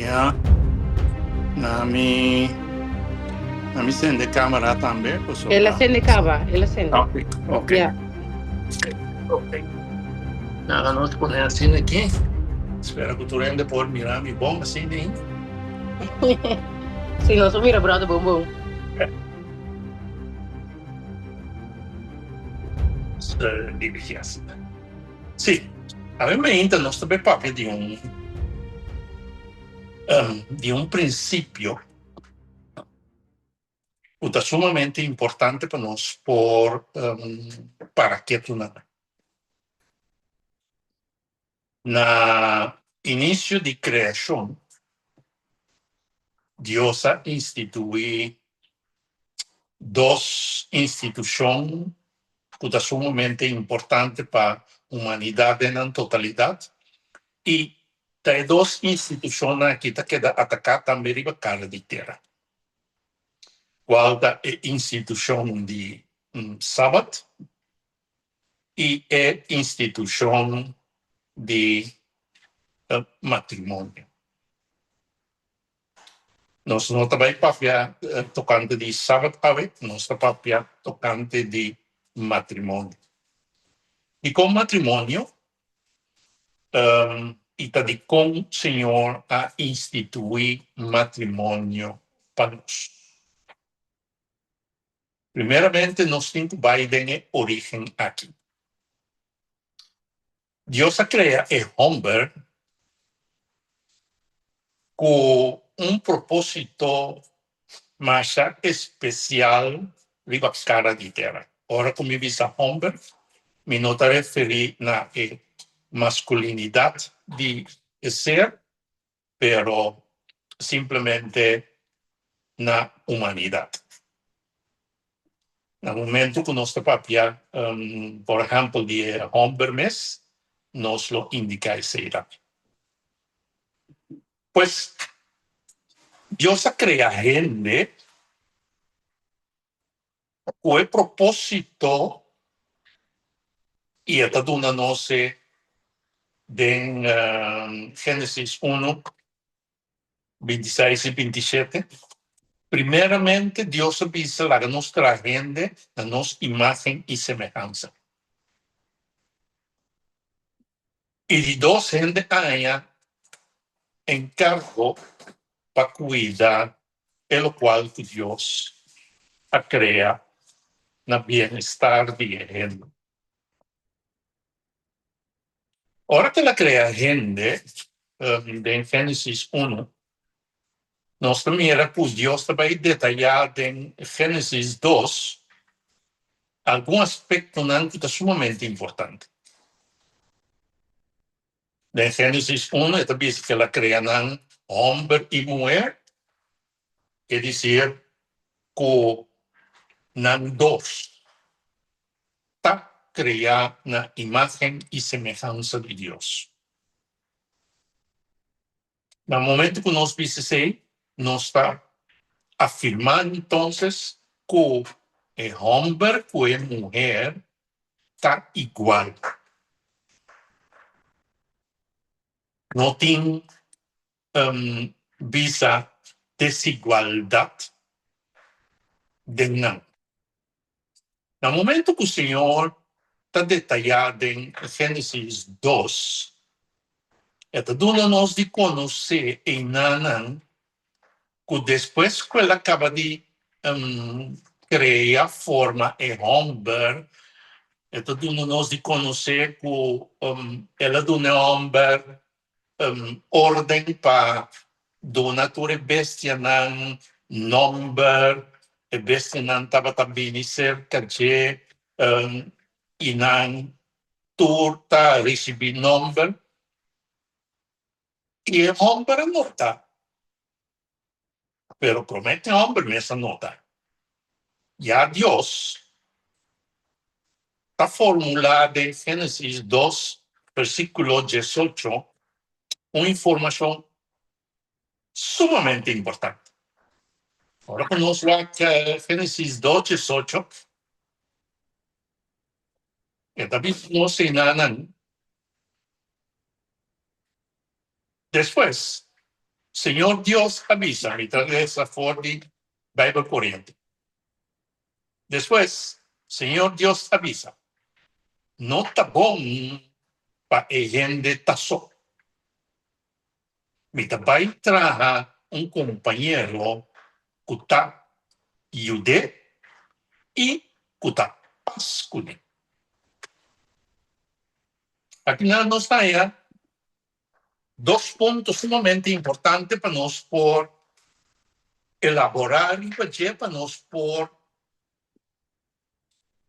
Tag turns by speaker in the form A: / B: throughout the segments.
A: Ya. Na mi na mi sende camera tambe
B: pasobra. El a sende caba, el a sende.
A: Ok, ok.
B: Ya.
A: Ok. Laga nos pone asina aki. Spera ku tur hende por mira mi bon asina ei.
B: Si nos por mira brother bon bon.
A: Dirigi asina. Sí, awe mainta nos ta bay papia di un di un principio cu ta sumamente importante pa nos por para ketu nan. Na inicio di creacion, Dios a institui dos institucion cu ta sumamente importante pa humanidad den nan totalidad y ta e dos institucionnan aki ta keda ataca tambe riba cara di tera, cual ta e institucion di Sabat i e institushon di matrimonio. Nos no ta bai papia tokante di Sabat awe, nos ta papia tokante di matrimonio. Dikon matrimonio? I ta dikon Señor a instituí matrimonio pa nos? Primeramente nos tin ku bai den e orígen aki. Dios a krea e hòmber ku un propósito masha espesial riba kara di tera. Ora ku mi bisa hòmber, mi no ta referí na e maskulinidat di e ser, pero simplemente na humanidad. Na momento cu nos ta papia, por ehempel, di e homber mes, nos lo indica esey tambe. Pues, Dios a crea hende Ku e propósito i e ta duna nos e den Génesis unu, bintiseis i bintishete. Primeramente Dios a bisa laga nos traha hende na nos imágen i semehansa. I di dos hende aña enkargo pa kuida e lokual ku Dios a krea na bienestar di e hende. Ora ku el a krea hende, den Génesis unu, nos ta mira ku Dios ta bai detayá den Génesis dos algun aspektonan ku ta sumamente importante. Den Génesis unu e ta bisa ku el a krea nan hòmber i muher, ke disir ku nan dos ta kreá na imágen i semehansa di Dios. Na momento ku nos bisa esei, nos ta afirmá entonces ku e hòmber ku e muher ta igual. No tin bisa desigualdat den nan. Na momento ku Señor ta detayá den Génesis dos, E ta duna nos di konosé einanan ku despues ku el a kaba di krea, forma e hòmber, e ta duna nos di konosé ku el a duna e hòmber orden pa duna tur e bestianan nomber, e bestianan tabata bini serka dje i nan tur ta risibí nomber i e homber a nota. Pero promé ku e homber mes a nota, ya Dios ta formulá den Génesis dos versíkulo diesocho un informashon sumamente importante. Ora ku nos wak Génesis dos diesocho, e ta bisa nos enanan, Despues, Señor Dios a bisa, mi ta lesa for di Bijbel Coriente. Despues, Señor Dios a bisa, No ta bon pa e hende ta so. Mi ta bai traha un kompañero ku ta yud'é i ku ta pas kuné. Akinan nos ta haña dos punto sumamente importante pa nos por elaborá riba dje, pa nos por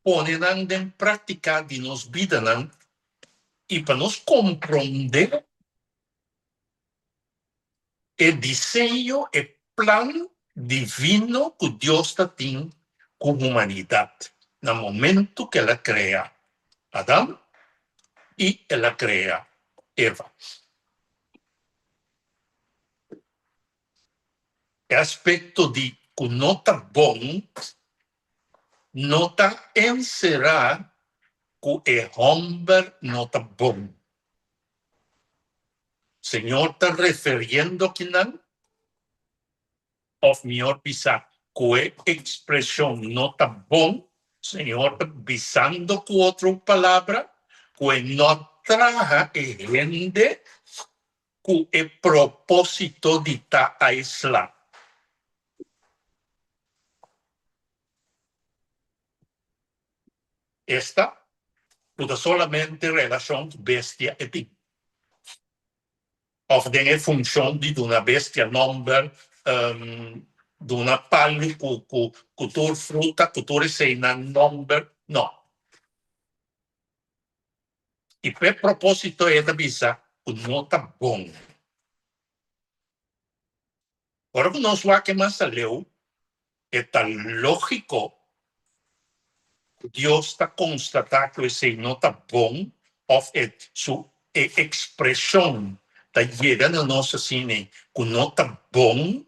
A: pone nan den práktika di nos bidanan i pa nos komprondé e diseño, e plan divino ku Dios ta tin ku humanidat na momentu ku el a krea Adam i el a krea Eva. E aspekto di ku no ta bon no ta enserá ku e hòmber no ta bon. Señor ta referiendo kinan? Òf mihor bisá, ku e ekspreshon no ta bon, Señor ta bisando ku otro palabra ku e no a traha e hende ku e propósito di ta aislá. Esta ku ta solamente relashon ku bestia e tin, òf den e funshon di duna bestia nòmber, duna palu ku tur fruta, ku tur eseinan nòmber, nò. I p'e propósito e ta bisa ku no ta bon. Ora ku nos wak e mas aleu, e ta lógiko ku Dios ta konstatá ku esei no ta bon òf e su e ekspreshon ta yega na nos asina ku no ta bon,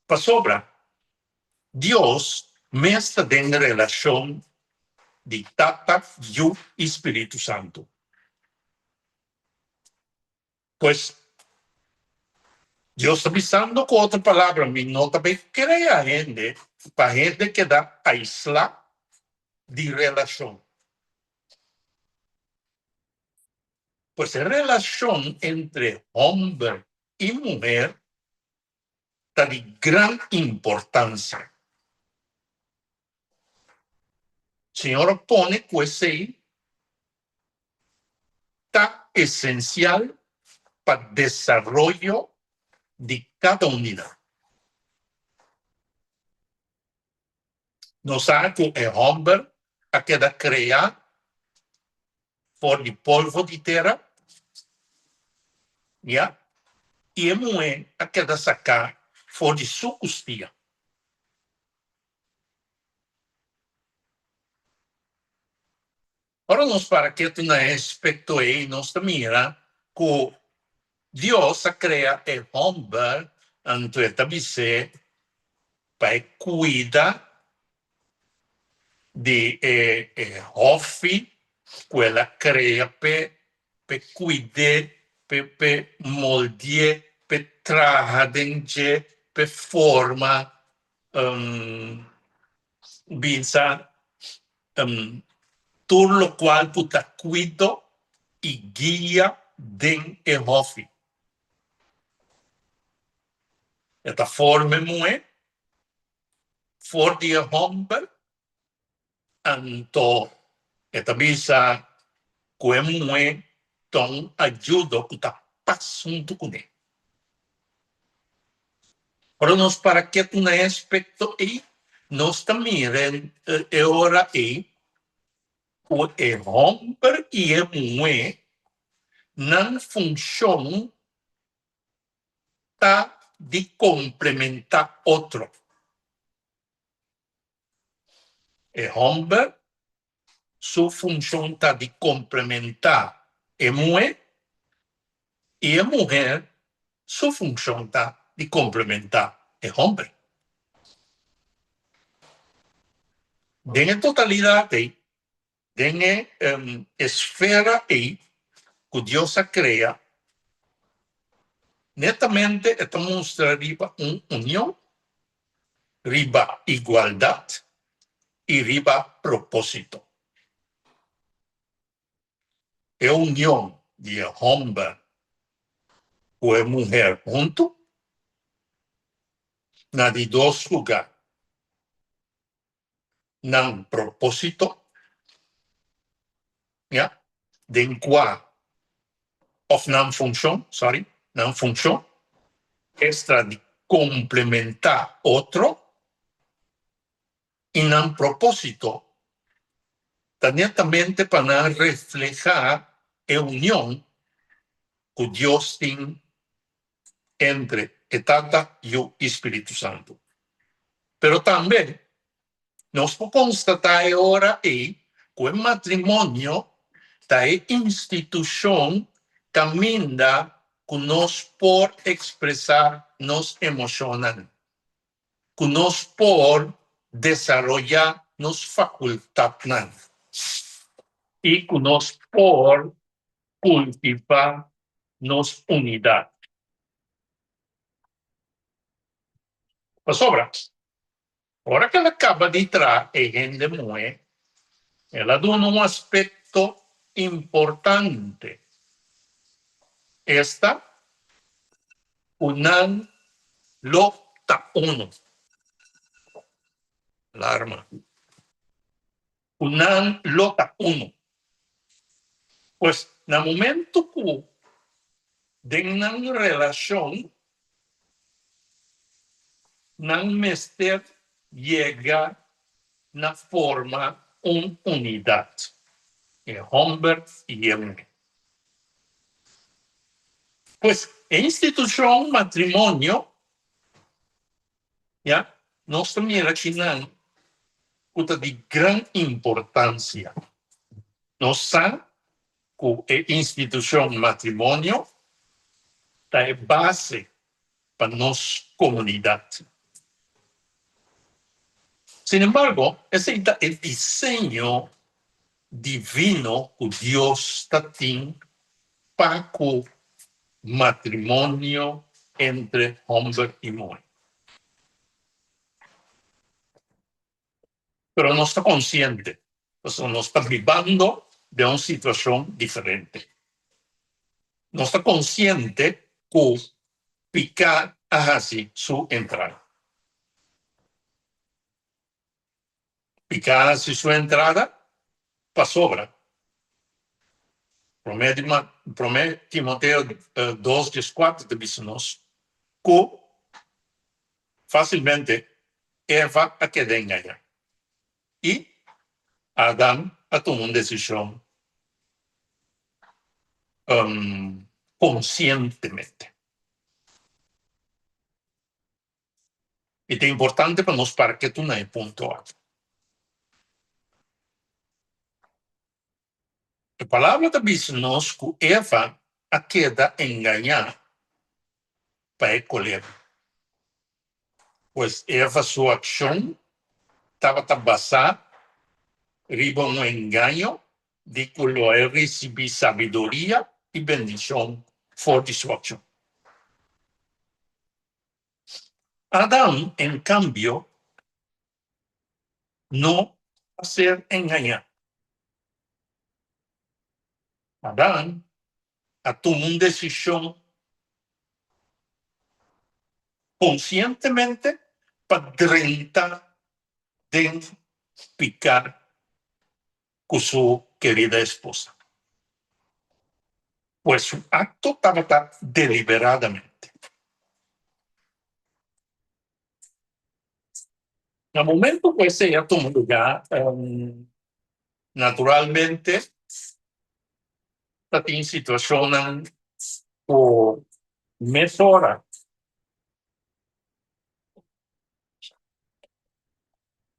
A: pasobra Dios mes ta den relashon di Tata, Yu i Spiritu Santu. Pues, Dios ta bisando ku otro palabra, mi no ta bay krea hende pa hende keda aislá di relashon. Pues e relashon entre hòmber i muher ta di gran importansia. Señor a pone ku esei ta esensial pa desaroyo di kada un di nan. Nos sa ku e hòmber a keda kreá for di polvo di tera, ya, i e muhé a keda saká for di su kustia. Ora nos para ketu na e aspekto ei, nos ta mira ku Dios a krea e hòmber, anto e ta bis'é pa e kuida di e hòfi ku el a krea p'e, p'e kuid'é, p'e p'e moldi'é, p'e traha den dje, p'e forma Bisa tur lokual ku ta kuido i guia den e hòfi. E ta forma e muhé for di e hòmber, anto e ta bisa ku e muhé ta un ayudo ku ta pas huntu kuné. Ora nos para ketu na e aspekto ei, nos ta mira e ora ei ku e hòmber i e muhé nan funshon ta di komplementá otro. E hòmber su funshon ta di komplementá e muhé i e muhé su funshon ta di komplementá e hòmber. Den e totalidat ei, den e esfera ei ku Dios a krea. Netamente e ta mustra riba un union, riba igualdat i riba propósito. E union di e hòmber ku e muher huntu, na di dos lugá, nan propósito, ya, den kua, òf nan funshon, sorry, nan funshon, esta di komplementá otro, i nan propósito ta netamente pa nan reflehá e union ku Dios tin entre e Tata, Yu i Spiritu Santu. Pero tambe nos por konstatá e ora ei ku e matrimonio ta e institushon kaminda ku nos por ekspresá nos emoshonnan, ku nos por desaroyá nos fakultatnan i ku nos por kultivá nos unidat. Pasobra, ora ku el a kaba di traha e hende muhé, el a duna un aspekto importante, esta ku nan lo ta unu. Alarma. Ku nan lo ta unu. Pues, na momento ku den nan relashon nan mester yega na forma un unidat, e hòmber i e muhé. Pues, e institushon matrimonio Ya, nos ta mira kinan ku ta di gran importansia. Nos sa ku e institushon matrimonio ta e base pa nos komunidat. Sinembargo, esei ta e diseño divino ku Dios ta tin pa ku matrimonio entre homber i muhé. Pero nos ta konsiente pasobra nos ta bibando den un situashon diferente. Nos ta konsiente ku piká a hasi su entrada. Piká hasi su entrada pasobra Promé Promé Timoteo dos dieskuater ta bisa nos ku fásilmente Eva a keda engañá i Adam a tuma un desishon konsientemente. I ta importante pa nos para ketu na e punto aki. E palabra ta bisa nos ku Eva a keda engañá pa e kolebra. Pues Eva su akshon tabata basá riba un engaño di ku lo e risibí sabiduria i bendishon for di su akshon. Adam, en kambio, no a ser engañá. Adam a tuma un desishon konsientemente pa drenta den piká ku su kerida esposa. Pues su akto tabata deliberadamente. Na momento ku esei a tuma lugá, naturalmente ta tin situashonnan ku mesora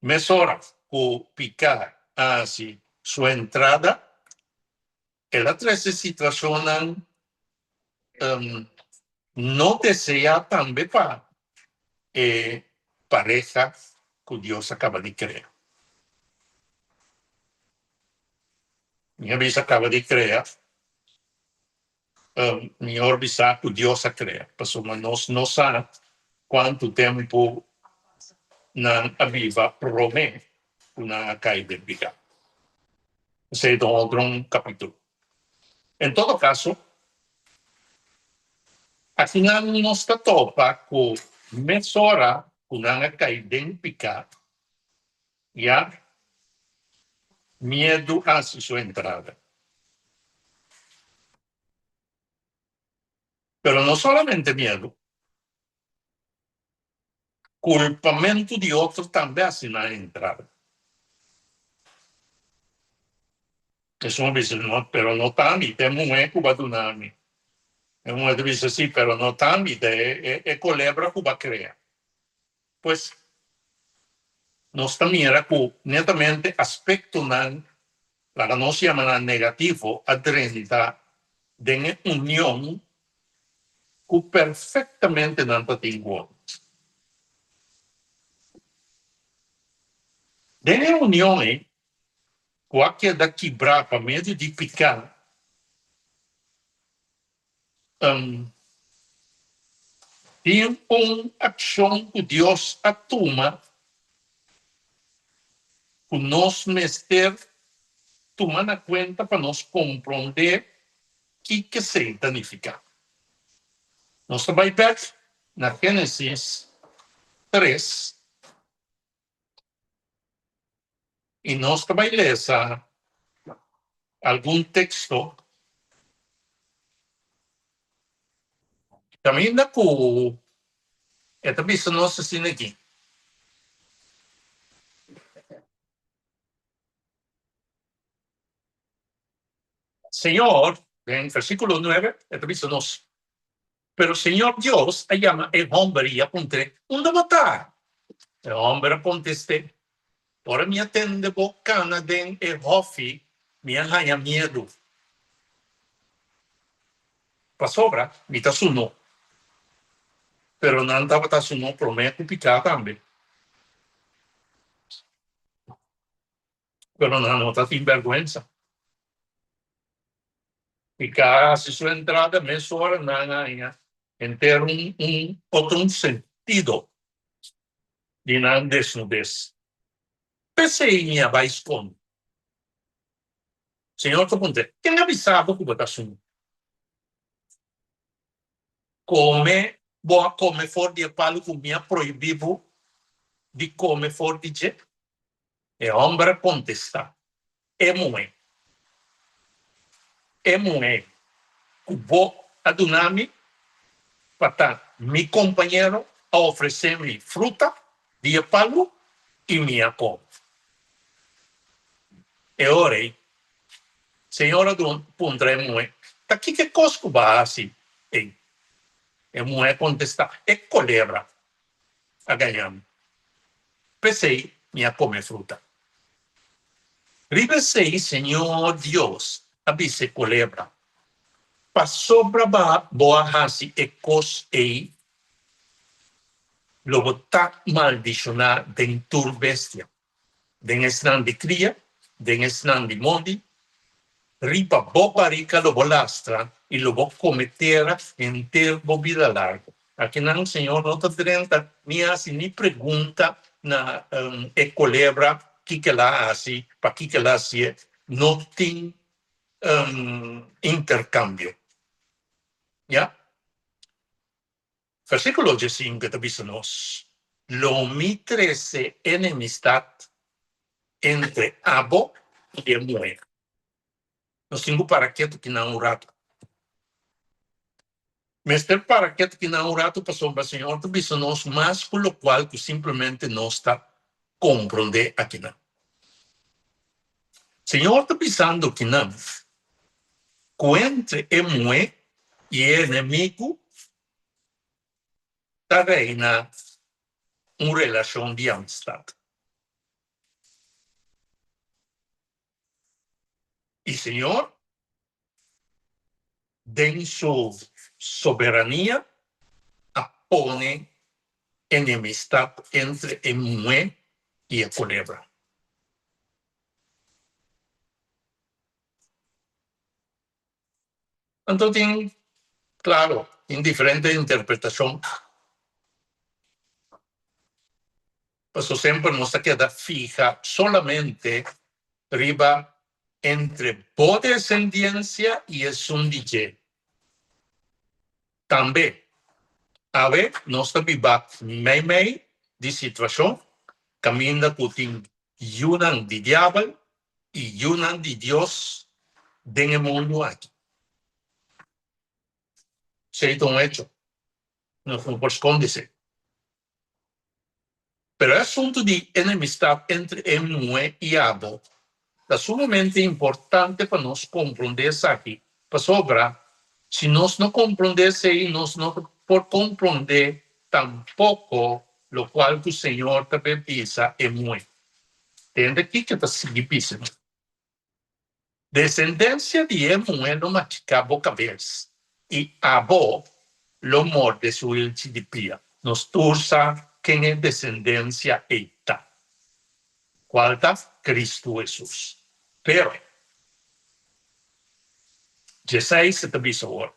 A: Mesora ku piká a hasi su entrada, el a trese situashonnan no deseá tambe pa e pareha ku Dios a kaba di krea. Mi a bisa kaba di krea. Mihor bisa ku Dios a krea, pasobra nos no sa kuantu tempu nan a biba promé ku nan a kai den piká. Esei ta un otro kapítulo. En todo kaso, akinan nos ta topa ku mesora ku nan a kai den piká, ya miedu a hasi su entrada. Pero no solamente miedu, kulpamentu di otro tambe a hasi nan entrada. Esun a bisa, No, pero no ta mi, ta e muhé ku bo a duna mi. E muhé ta bisa, Sí, pero no ta mi, ta e kolebra ku bo a krea. Pues, nos ta mira ku netamente aspektonan, laga nos yama nan negativo, a drenta den e union ku perfektamente nan ta tin ku otro. Den e union ei, ku a keda kibrá pa medio di piká, Tin un akshon ku Dios a tuma ku nos mester tuma na kuenta pa nos komprondé kiko esei ta nifiká. Nos ta bai bèk na Génesis tres i nos ta bai lesa algun teksto kaminda ku e ta bisa nos asina aki. Señor, den versíkulo nuebe, e ta bisa nos, Pero Señor Dios a yama e hòmber i a puntr'é, Unda bo ta? E hòmber a kontest'é, Ora mi a tende bo kana den e hòfi, mi a haña miedu, pasobra mi ta sunó. Pero nan tabata sunó promé ku piká tambe. Pero nan no ta tin bèrgwensa. Piká a hasi su entrada mesora nan a haña henter un un otro un sentido di nan desnudez. P'esei mi a bai skonde. Señor ta puntra, Ken a bisa bo ku bo ta sunu? Kome bo a kome for di e palu ku mi a prohibí bo di kome for di dje? E hòmber a kontestá, E muhé, e muhé ku bo a duna mi pa ta mi kompañero a ofresé mi fruta di e palu i mi a kome. E ora ei, Señor a puntra e muhé, Ta kiko e kos ku bo a hasi ei? E muhé a kontestá, E kolebra a gaña mi. P'esei mi a kome fruta. Riba esei Señor Dios a bisa e kolebra, Pasobra bo a hasi e kos ei, lo bo ta maldishoná den tur bestia, den esnan di kria, den esnan di mondi, riba bo barika lo bo lastra i lo bo kome tera henter bo bida largu. Akinan Señor no ta drenta ni hasi ni pregunta na e kolebra kiko el a hasi, pakiko el a hasié, no tin interkambio. Ya. Versíkulo diesinku ta bisa nos, Lo mi trese enemistat entre abo i e muhé. Nos tin ku para ketu kinan un ratu. Mester para ketu kinan un ratu pasobra Señor ta bisa nos mas ku lokual ku simplemente nos ta komprondé akinan. Señor ta bisando kinan ku entre e muhé i e enemigu ta reina un relashon di amistat. I Señor, den su soberania, a pone enemistat entre e muhé i e kolebra. Anto tin. Claro, tin diferente interpretacion. Paso semper nos ta keda fiha solamente riba entre bo descendencia y esun di dje. Tambe, awe nos ta biba meimei di situacion caminda cu tin yunan di diabel y yunan di Dios den e mundu aki. Esei ta un hecho, nos no por sconde esei. Pero e asuntu di enemistad entre e muhé i abo ta sumamente importante pa nos komprondé esaki, pasobra si nos no komprondé esei nos no por komprondé tampoko lokual ku Señor ta be bisa e muhé. Tende kiko ta sigui bisa nos. Desendensia di e muhé lo machiká bo kabes, i abo lo morde su hilchi di pia. Nos tur sa ken e desendensia ei ta, kual ta Kristu Hesus. Pero, djesei ta bisa awor,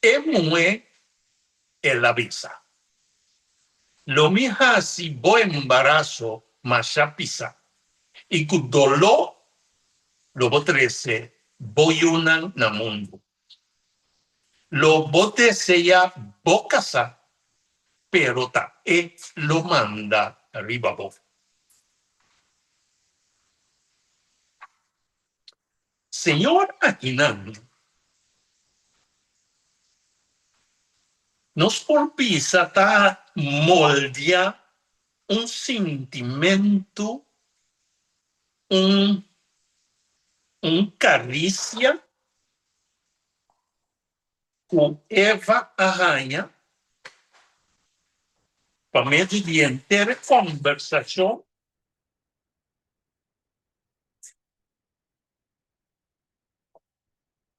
A: E muhé el a bisa, Lo mi hasi bo embaraso masha pisá, i ku doló lo bo trese bo yunan na mundu. Lo bo deseá bo kasá, pero ta e lo manda riba bo. Señor akinan nos por bisa ta moldia un sintimentu, un un karisia ku Eva a haña pa medio di henter e kòmbersashon.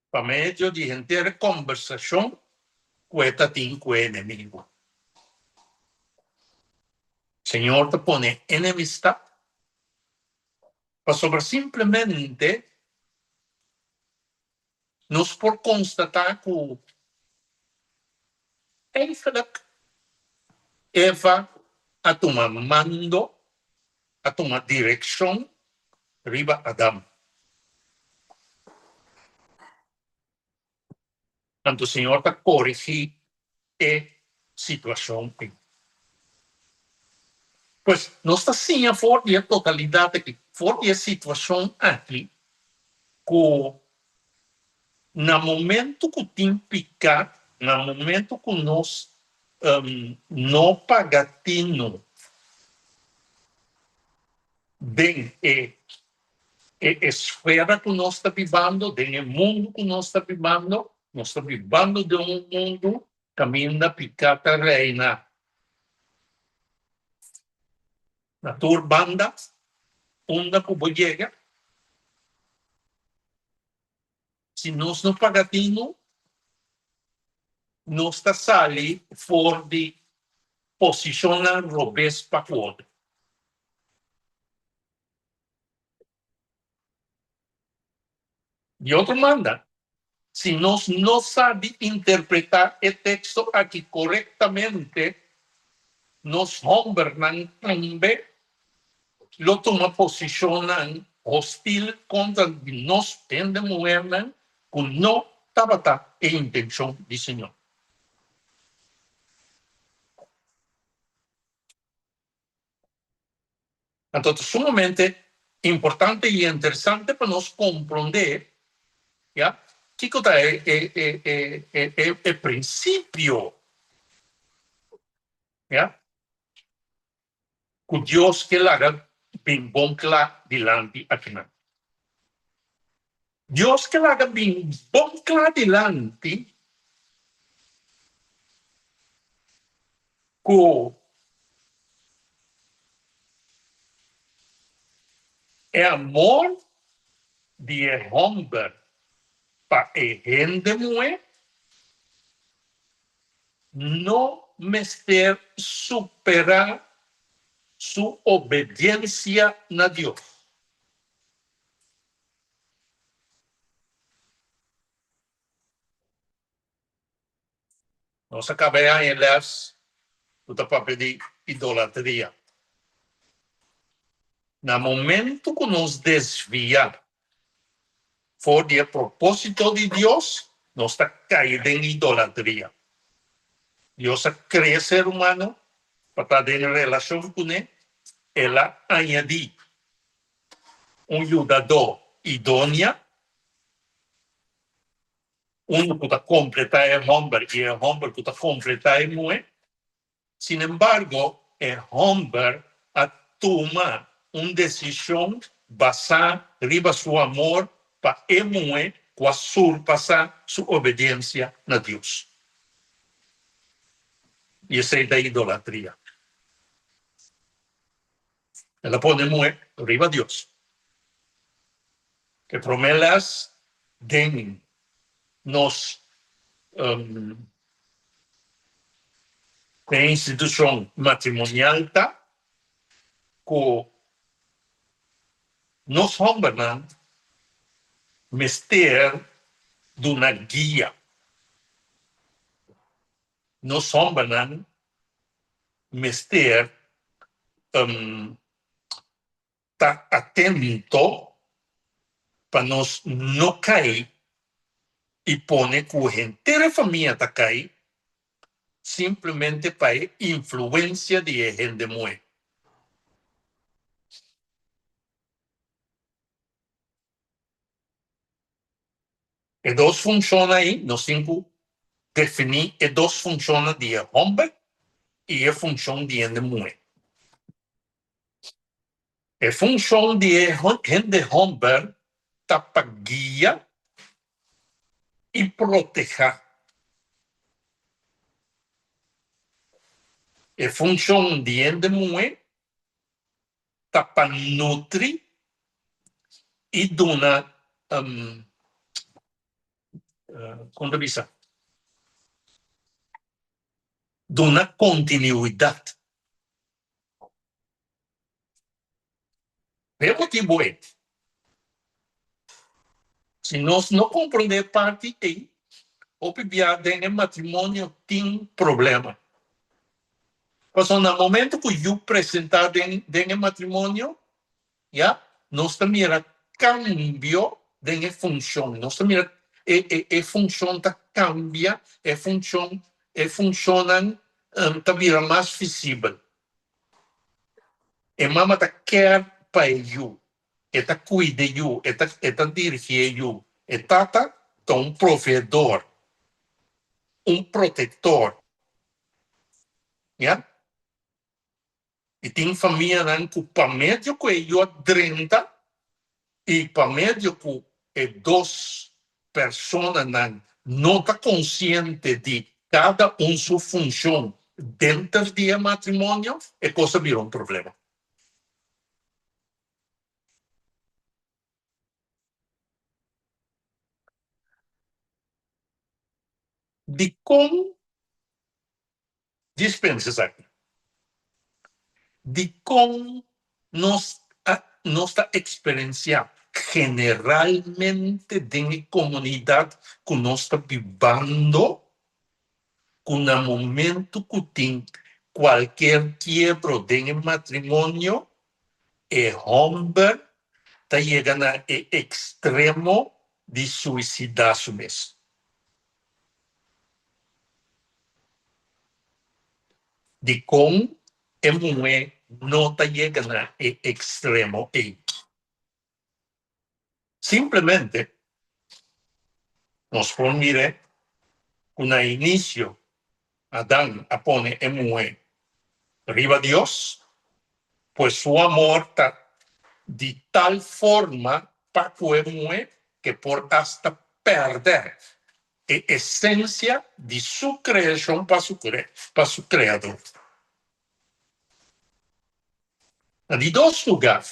A: Pa medio di henter e kombersashon ku e ta tin ku e enemigu. Señor ta pone enemistat pasobra simplemente nos por konstatá ku eigenlijk Eva a tuma mando, a tuma direkshon riba Adam. Anto Señor ta korigí e situashon ei. Pues nos ta siña for di e totalidat aki, for di e situashon aki, ku na momento ku tin piká, na momento ku nos no paga tinu den e e esfera ku nos ta bibando, den e mundu ku nos ta bibando, nos ta bibando den un mundu kaminda piká ta reina na tur banda, unda ku bo yega. Si nos no paga tinu, nos ta sali for di posishonnan robes pa ku otro. Di otro manda, si nos no sa di interpretá e teksto aki korektamente, nos hòmbernan tambe lo tuma posishonnan hostil kontra di nos hende muhernan ku no tabata e intenshon di Señor. Anto ta sumamente importante i interesante pa nos komprondé, ya, kiko ta e e e e e e e prinsipio, ya, ku Dios ke laga bin bon kla dilanti akinan. Dios ke laga bin bon kla dilanti ku e amor di e hòmber pa e hende muhé no mester superá su obediensia na Dios. Nos a kaba e aña les ku ta papia di idolatria. Na momento ku nos desviá for di e propósito di Dios, nos ta kai den idolatria. Dios a krea ser humano pa ta den relashon kuné, el a añadí un yudadó idónea, unu ku ta kompletá e hòmber i e hòmber ku ta kompletá e muhé. Sinembargo, e hòmber a tuma un desishon basá riba su amor pa e muhé ku a surpasá su obediensia na Dios. I esei ta idolatria. El a pone muhé riba Dios. E promé lès den nos den institushon matrimonial ta ku nos hòmbernan mester duna guia. Nos hòmbernan mester ta atento pa nos no kai i pone ku henter e famia ta kai simplemente pa e influensia di e hende muhé. E dos funshonnan ei nos tin ku definí e dos funshonnan di e hòmber i e funshon di hende muhé. E funshon di e hende hòmber ta pa guia i protehá. E funshon di hende muhé ta pa nutri i duna, kon ta bisa, duna kontinuidat. P'e motibu ei, si nos no komprondé e parti ei, hopi bia den e matrimonio tin problema. Pasobra na momento ku yu presentá den den e matrimonio, ya, nos ta mira kambio den e funshon. Nos ta mira e e e funshon ta kambia, e funshon e funshonnan ta bira mas visibel. E mama ta ker pa e yu, e ta kuida e yu, e ta e ta dirigí e yu. E tata ta un proveedor, un protektor, ya. I tin famianan ku pa medio ku e yu a drenta i pa medio ku e dos personanan no ta konsiente di kada un su funshon denter di e matrimonio, e kos a bira un problema. Dikon Dispensa esaki. Dikon nos a nos ta eksperensiá generalmente den e komunidat ku nos ta bibando ku na momentu ku tin kualker kiebro den e matrimonio e hòmber ta yega na e ekstremo di suisidá su mes? Dikon e muhé no ta yega na e ekstremo ei? Simplemente, nos por mira ku na inisio Adan a pone e muhé riba Dios, pues su amor ta di tal forma pa ku e muhé ke por asta pèrdè e esensia di su kreashon pa su pa su Kreador. Na di dos lugá,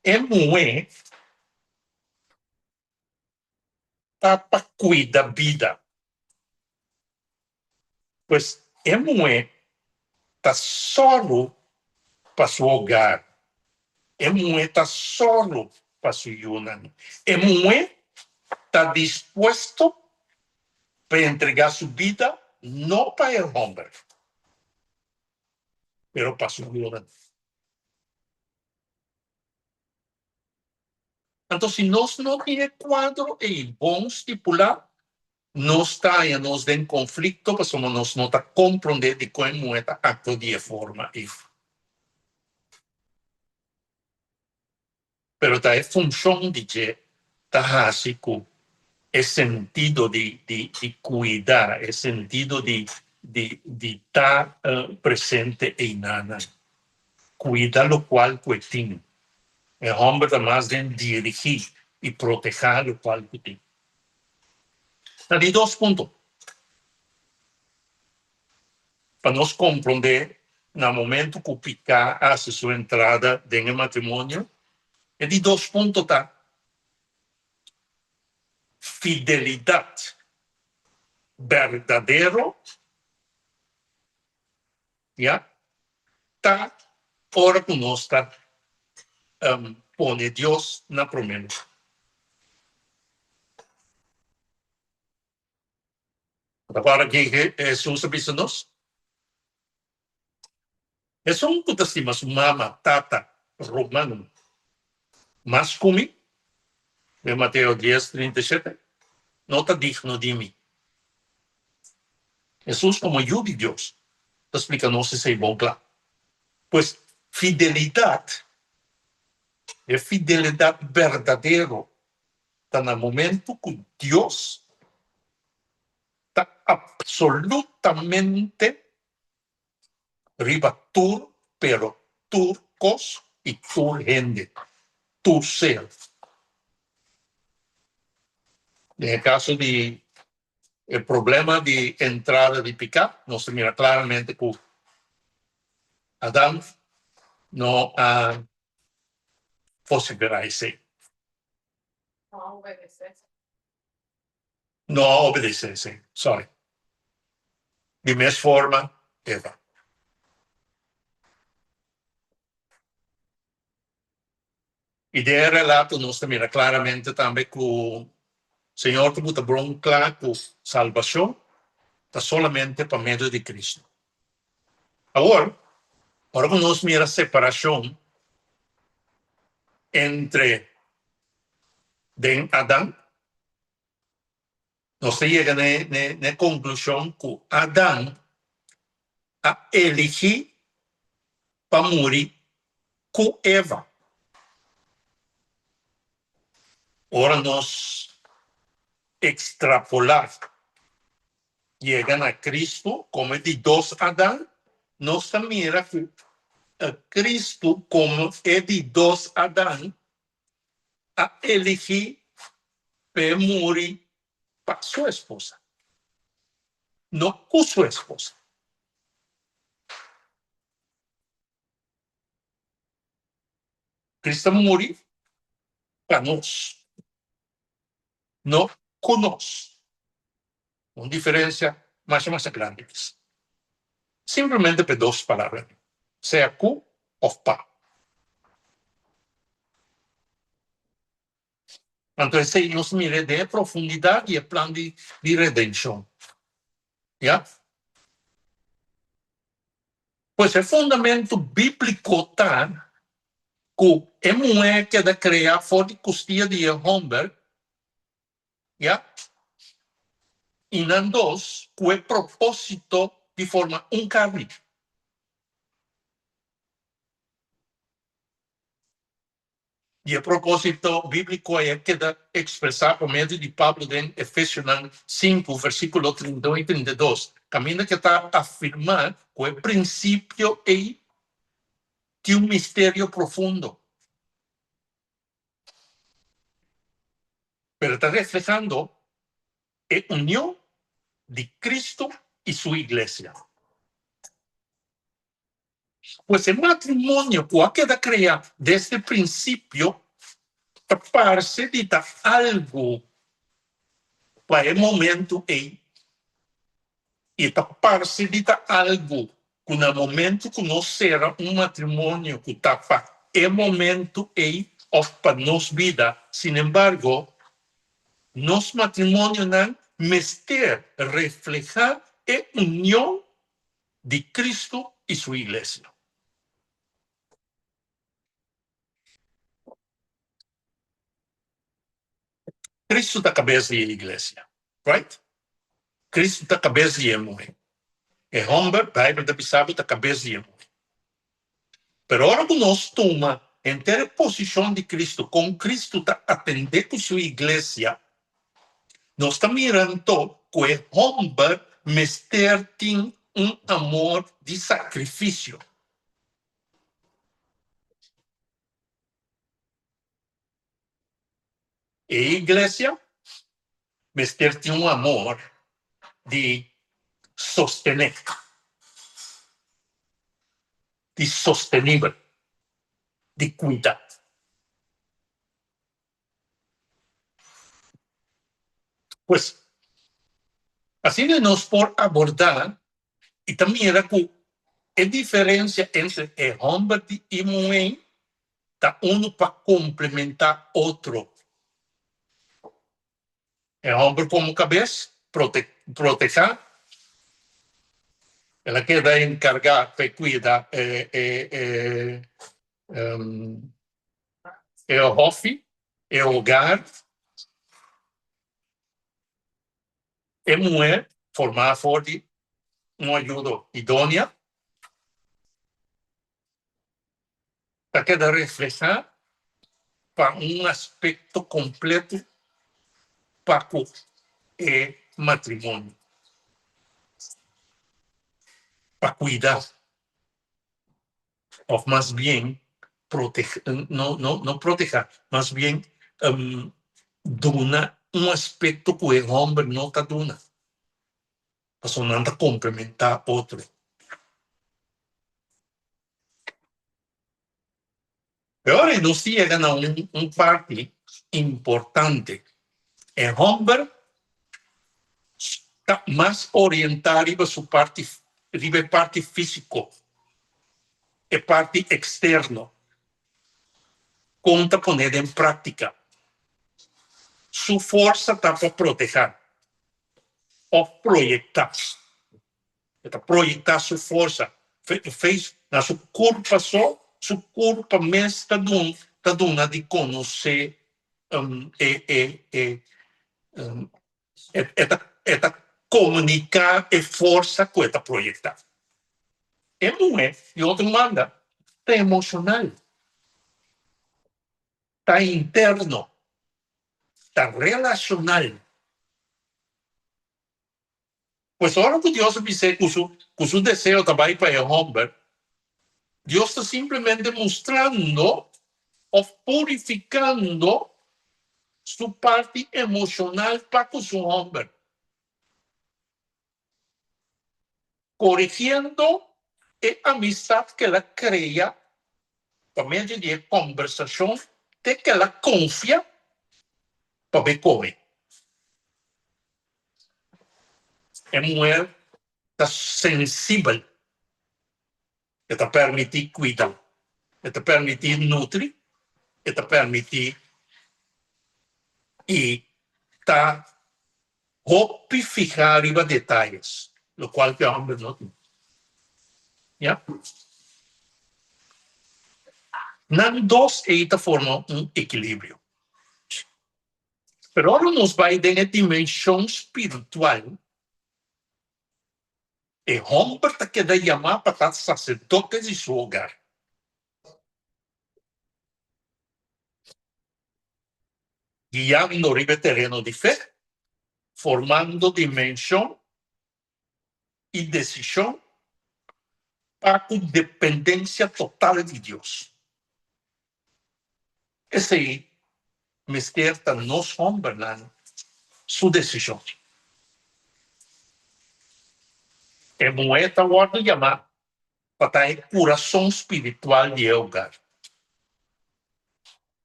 A: e muhé ta pa kuida bida. Pues e muhé ta sòru pa su hogar, e muhé ta sòru pa su yunan, e muhé ta dispuesto pa entregá su bida. no pa e hòmber, pero pa su yunan. Anto si nos no tin e kuadro ei bon stipulá, nos ta haña nos den konflikto pasobra nos no ta komprondé dikon e muhé ta aktua di e forma ei. Pero ta e funshon di dje ta hasi ku e sentido di di di kuida, e sentido di di di ta presente einanan. Kuida lokual ku e tin. E hòmber ta mas den dirigí i protehá lokual ku tin. Na di dos punto, pa nos komprondé na momento ku piká a hasi su entrada den e matrimonio, e di dos punto ta fidelidat berdadero, ya, ta ora ku nos ta pone Dios na promé lugar. Ta ora ki Hesus a bisa nos? Esun ku ta stima su mama, tata, ruman mas ku mi, den Mateo dies, 37, no ta digno di mi. Hesus komo Yu di Dios ta splika nos esei bon kla. Pues, fidelidat, e fidelidat berdadero ta na momento ku Dios ta absolutamente riba tur pero tur kos i tur hende, tur ser. Den e kaso di e problema di entrada di piká, nos ta mira klaramente ku Adam no a vosiferá esei.
B: No a obedesé.
A: No a obedesé, sí, sorry. Di mes forma, Eva. I den e relato nos ta mira klaramente tambe ku Señor ta buta bon kla ku salbashon ta solamente pa medio di Cristo. Awor, ora ku nos mira separashon entre den Adan, nos ta yega na e konklushon ku Adan a eligí pa muri ku Eva. Ora nos ekstrapolá yega na Kristu komo e di dos Adan, nos ta mira ku Kristu komo e di dos Adan a eligí p'e muri pa su esposa, no ku su esposa. Cristo a muri pa nos, no ku nos. Un diferencia masha masha grandi mes. Simplemente p'e dos palabranan, sea ku of pa. Anto esei nos mira den e profundidad di e plan di redenshon. Ya. Pues e fundamento bíbliko ta ku e muhé keda kreá for di kustia di e hòmber, ya, i nan dos ku e propósito di forma un karni. Di e propósito bíbliko ei a keda ekspresá pa medio di Pablo den Efesionan sinku, versíkulo 31 i 32, kaminda ku e ta afirmá ku e prinsipio ei tin un misterio profundo. Pero ta reflehando e union di Kristu i su iglesia. Pues e matrimonio ku a keda krea desde prinsipio ta parse di ta algu pa e momentu ei i ta parse di ta algu ku na momentu ku nos sera un matrimonio ku ta pa e momentu ei òf pa nos bida. Sinembargo, nos matrimonionan mester reflehá. e union di Cristo y su iglesia. Cristo ta cabes di e iglesia, right? Cristo ta cabes di e muhe. E homber, Bijbel ta bisa bo, ta cabes di e muhe. Pero ora cu nos tuma henter e posicion di Cristo, con Cristo ta atende cu su iglesia, nos ta mira anto cu e homber mester tin un amor di sacrificio. E iglesia mester tin un amor di sostené, di sostenibel, di kuida. Pues, asina nos por abordá i ta mira ku e diferensia entre e hòmber i muhé ta unu pa komplementá otro. E hòmber komo kabes, protehá, el a keda enkargá pa e kuida e e hòfi, e hogar. E muhé formá for di un ayudo idónea ta keda reflehá pa un aspekto kompleto pa ku e matrimonio, pa kuida òf mas bien no no protehá, mas bien duna un aspekto ku e hòmber no ta duna, pasobra nan ta komplementá otro. E ora ei nos ta yega na un parti importante, e hòmber ta mas orientá riba su parti, riba e parti físiko, e parti eksterno, kon ta pon'é den práktika. Su forsa ta pa protehá òf proyektá. E ta proyektá su forsa face na su kurpa so, su kurpa mes ta dun ta duna di konosé e e e e ta e ta komuniká e forsa ku e ta proyektá. E muhé di otro banda ta emoshonal, ta interno, ta relashonal. Pues ora ku Dios a bis'é ku su ku su deseo ta bai pa e hòmber, Dios ta simplemente mustrando òf purifikando su parti emoshonal pa ku su hòmber, korigiendo e amistat ku el a krea pa medio di e kòmbersashon te ku el a konfia pa bai kome. E muher ta sensibel, e ta permití kuida, e ta permití nutri, e ta permití i ta hopi fihá riba detayes, lokual ku e hòmber no tin. Ya. Nan dos ei ta forma un ekilibrio. Pero ora nos bai den e dimenshon spiritual, e hòmber ta keda yamá pa ta saserdote di su hogar. Guiando riba e tereno di fe, formando dimenshon i desishon pa ku dependensia total di Dios. Esei mester ta nos hòmbernan su desishon. E muhé ta wòrdu yamá pa ta e kurason spiritual di e hogar.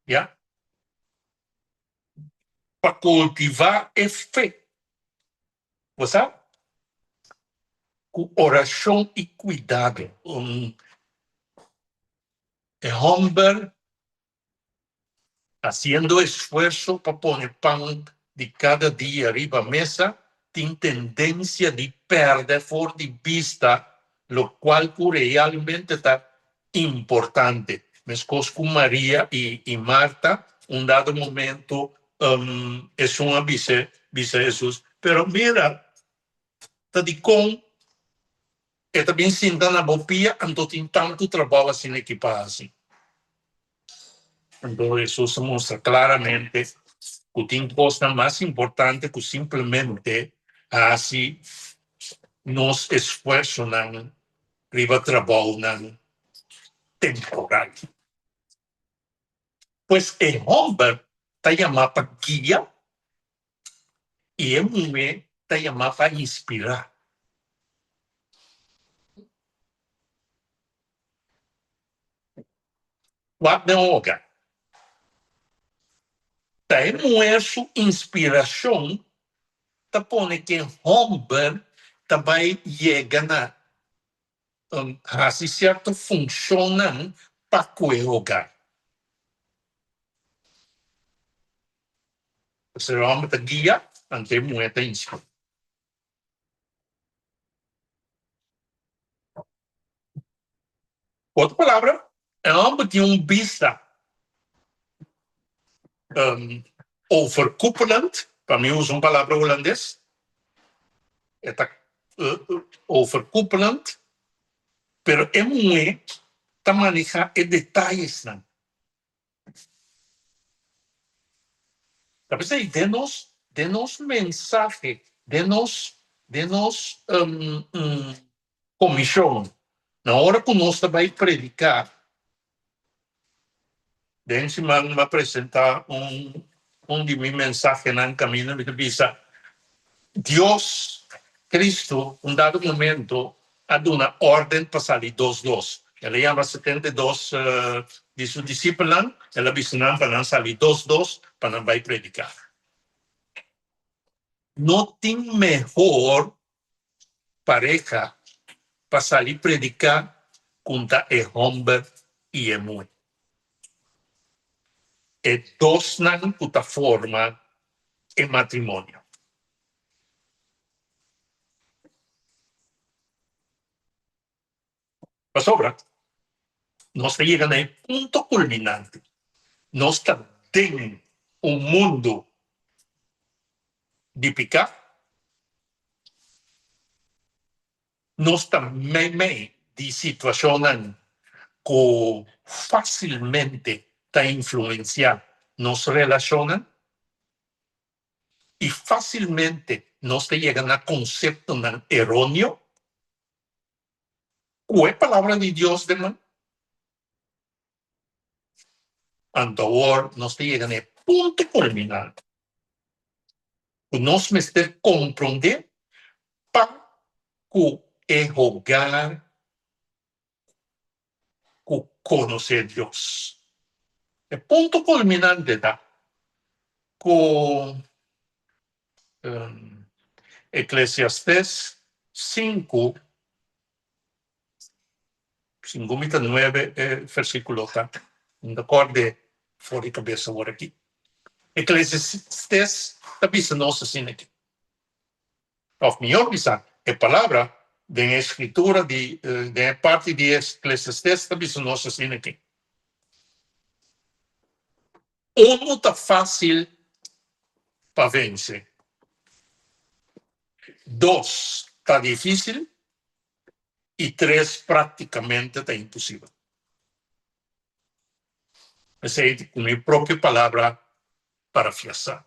A: Ya. Pa kultivá e fe. Bo sa? Ku orashon i kuidado. E hòmber hasiendo esfuerso pa pone pan di kada dia riba mesa. tin tendensia di pèrdè for di bista lokual ku realmente ta importante. Meskos ku Maria i Marta, un dado momento esun a bisa bisa Hesus, Pero mira, ta dikon e ta bin sinta na bo pia anto tin tantu trabou asina aki pa hasi? Anto Hesus a mustra klaramente ku tin kosnan mas importante ku simplemente hasi nos esfuersonan riba trabounan temporal. Pues e hòmber ta yamá pa guia i e muhé ta yamá pa inspirá. Wak den hogar. Ta e muhé su inspirashon ta pone ku e hòmber ta bai yega na hasi sierto funshonnan pa ku e hogar. Pues e hòmber ta guia, anto e muhé ta inspirá. Ku otro palabra, e hòmber tin un bista overkoepelend, pa mi usa un palabra hulandes, e ta overkoepelend, pero e muhé ta manehá e detayesnan. Ta p'esei den nos, den nos mensahe, den nos, den nos komishon, na ora ku nos ta bai prediká, den siman mi a presentá un un di mi mensahenan kaminda mi ta bisa, Dios, Cristo, un dado momento a duna órden pa sali dos dos. El a yama 72 di su disipelnan, el a bisa nan pa nan sali dos dos pa nan bai prediká. No tin mehor pareha pa sali prediká ku ta e hòmber i e muhé. E dosnan ku ta forma e matrimonio. Pasobra nos ta yega na e punto kulminante. Nos ta den un mundu di piká. Nos ta meimei di situashonnan ku fásilmente ta influensiá nos relashonnan. I fásilmente nos ta yega na konseptonan eróneo ku e Palabra di Dios den man. Anto awor nos ta yega na e punto kulminante ku nos mester komprondé pa ku e hogar ku konosé Dios. E punto kulminante ta ku Eklesiastes sinku, sinku mi ta nuebe e versíkulo ta, mi ta kòrd'é for di kabes awor aki. Eklesiastes ta bisa nos asina aki. Òf mihor bisa, e palabra den e Skritura di den e parti di Eklesiastes ta bisa nos asina aki, Unu ta fásil pa vense, dos ta difísil i tres práktikamente ta imposibel. Esei ku mi propio palabra parafiasá.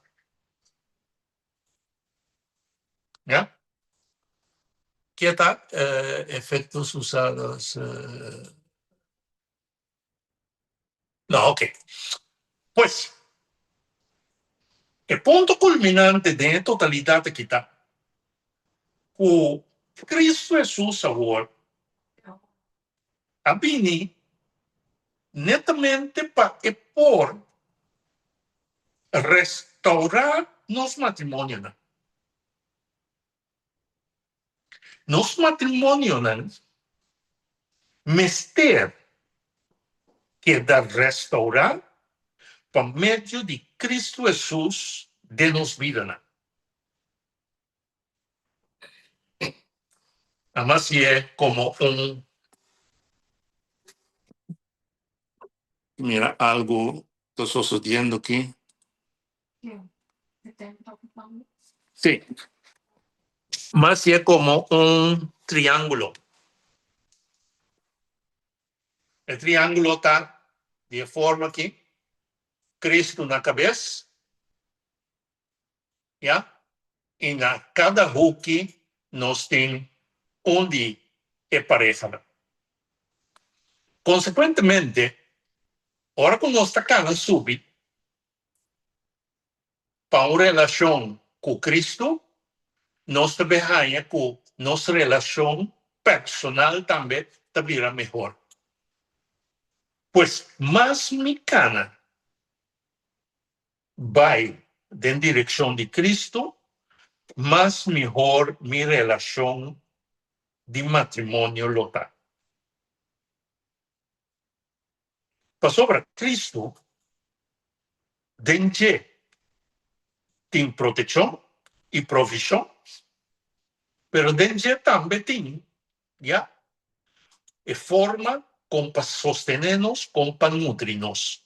A: Ya. Ke ta efectos usados? No, ok. Pues, e punto culminante den e totalidad aki ta cu Cristo Jesus awor a bini netamente pa e por restaurá nos matrimonionan. Nos matrimonionan mester keda restaurá pa medio di Cristo Jesus den nos bidanan. Ami a si'e komo un Mira algu ta sosodiendo aki. Sí. Mi a si'e komo un triángulo. E triángulo ta di e forma aki, Cristo na kabes, ya, i na kada huki nos tin un di e parehanan. Konsekuentemente, ora ku nos ta kana subi pa un relashon ku Cristo, nos ta bin haña ku nos relashon personal tambe ta bira mehor. Pues, mas mi kana bai den direkshon di Cristo, mas mihor mi relashon di matrimonio lo ta. Pasobra Cristo den dje tin proteccion y provision, pero den dje tambe tin, ya, e forma con pa sostene nos, con pa nutri nos.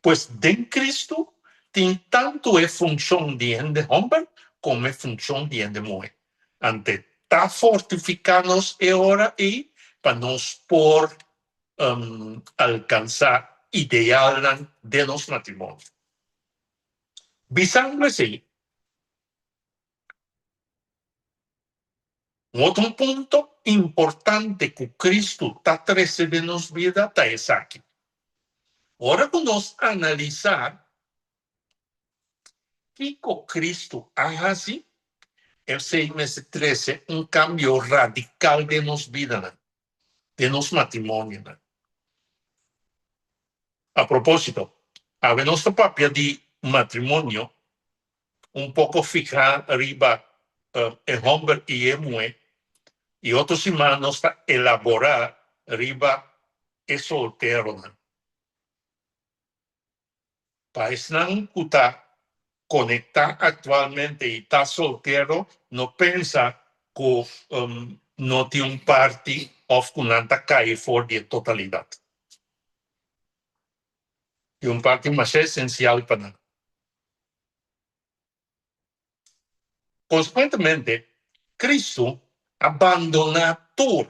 A: Pues den Cristo tin tantu e funcion di hende homber como e funcion di hende muhe. Ante ta fortifica nos e ora ei pa nos por alcansa idealnan den nos matrimonio. Bisando esei, Un otro punto importante ku Kristu ta trese den nos bida ta esaki, Ora ku nos analisá kiko Kristu a hasi, esei mester trese un kambio radikal den nos bidanan, den nos matrimonionan. A propósito, awe nos ta papia di matrimonio un poko fihá riba e hòmber i e muhé, i otro siman nos ta elaborá riba e solteronan. Pa esnan ku ta konektá aktualmente i ta soltero, no pensa ku no tin un parti òf ku nan ta kai for di e totalidat. Tin un parti masha esensial pa nan. Konsekuentemente, Kristu a bandoná tur